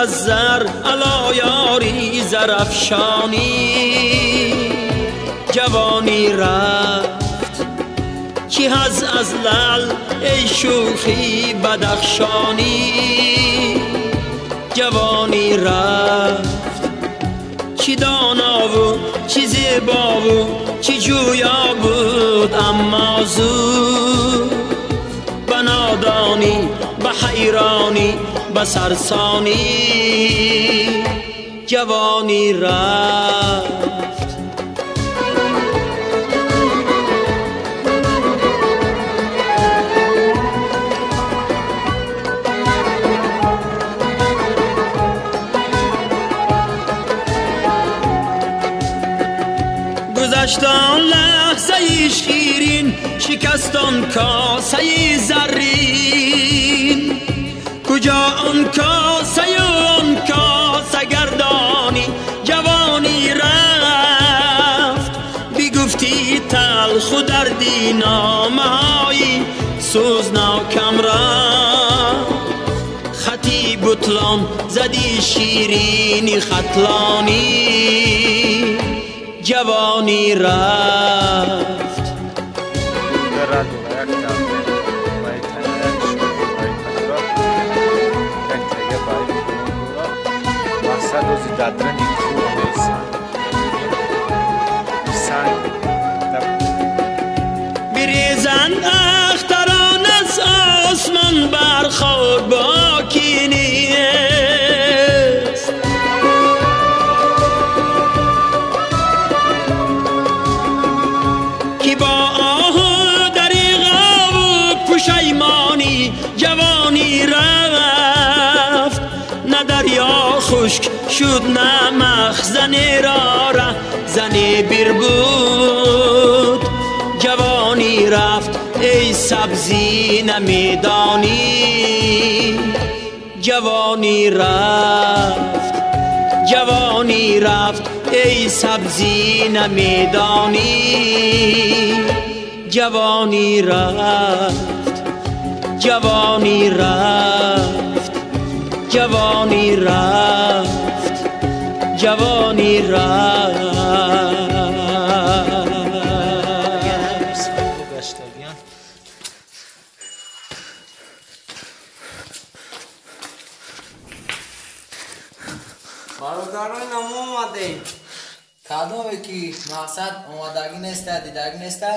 از زر علا یاری زرفشانی جوانی رفت کی هز از لعل ای شوخی بدخشانی جوانی رفت چی دانا و چی زیبا و چی جویا بود اما زود به نادانی به حیرانی به سرسانی جوانی رفت. گذشت آن لحظه شیرین شکست آن کاسه زرین کجا آن کاسه و آن کاسه گردانی جوانی رفت بگفتی تلخ و دردی نامه‌های سوزناکم را خطی بطلان زدی شیرینی ختلانی جوانی رفت. بریزند اختران از آسمان بر خاک باکی نیست که با آه و دریغ و پشیمانی جوانی رفت نه دریا خشک شد نه مخزن را ره زن بیر بود جوانی رفت ای سبزی نمیدانی جوانی رفت جوانی رفت ای سبزی نمیدانی جوانی رفت جوانی رفت جوانی رفت جوانی رفت. бародарои намо омадем. Кадоме ки мақсад омадагӣ неста, дидагӣ неста,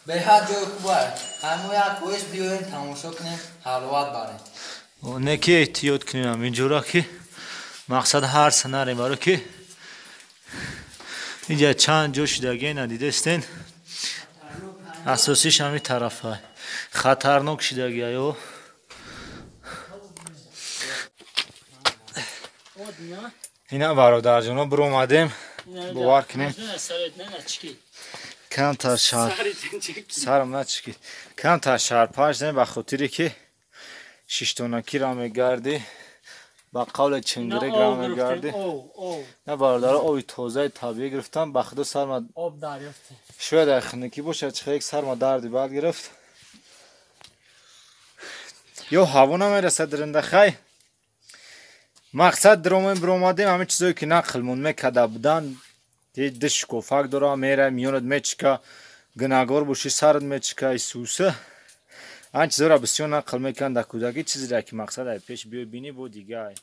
беҳад ҷои хуб аст. Ҳамо як хоҳиш биёем тамошо кунем, ҳаловат барем. Не ки эҳтиёт кунем инҷора ки мақсад ҳар санарем баро ки инҷа чанд ҷо шидагӣ надидестен. Асосиш ҳамин тарафа хатарнок шидагӣ ё. Ина бародарҷоно биромадем, бовар кунем. Камтар шар сарам начикид. Камтар шарпаш зем ба хотире ки шиштонакиро мегардӣ, ба қавле чингирегро мегардӣ. На бародаро оби тозаи табиӣ гирифтам, ба худо сарма об дарёфтем. Шояд ай хунукӣ бошад, чихе сарма дарди бад гирифт. Ё ҳаво намерасад ринда хай. Мақсад диромем биромадем, ҳамин чизое ки нақлмон мекарда будан, ду шикофак дора, мера миёнат мечика, гунагор бошӣ сарат мечика, исуса. Ан чизоро бисёр нақл мекунанд дар кӯдакӣ, чизеро ки мақсад ай пеш биёй бинӣ бо дигай.